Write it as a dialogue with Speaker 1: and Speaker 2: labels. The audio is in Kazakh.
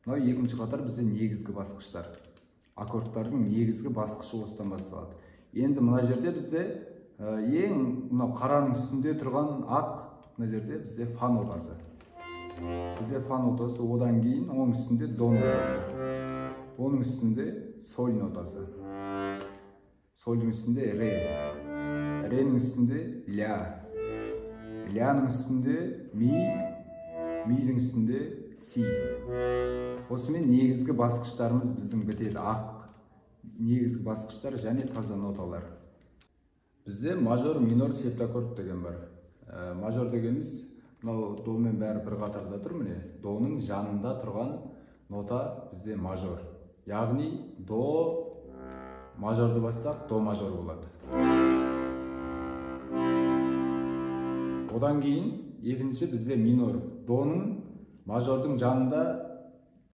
Speaker 1: Мынау екінші қатар бізде негізгі басқыштар. Аккордтардың негізгі басқышы осыдан басталады. Енді мына жерде бізде ең мынау қараның үстінде тұрған ақ, мына жерде бізде фа нотасы. Бізде фа нотасы, одан кейін оның үстінде до нотасы. Оның үстінде соль нотасы. Сольдің үстінде ре. Ренің үстінде ля. Ляның үстінде ми, мидің үстінде си. Осымен негізгі басқыштарымыз біздің бітеді. Ақ негізгі басқыштар және таза ноталар. Бізде мажор, минор, септаккорд деген бар. Мажор дегеніміз мынау домен бәрі бір қатарда тұр, міне. Доның жанында тұрған нота бізде мажор. Яғни до мажорды бассақ, до мажор болады. Одан кейін екінші бізде минор. Доның мажордың жанында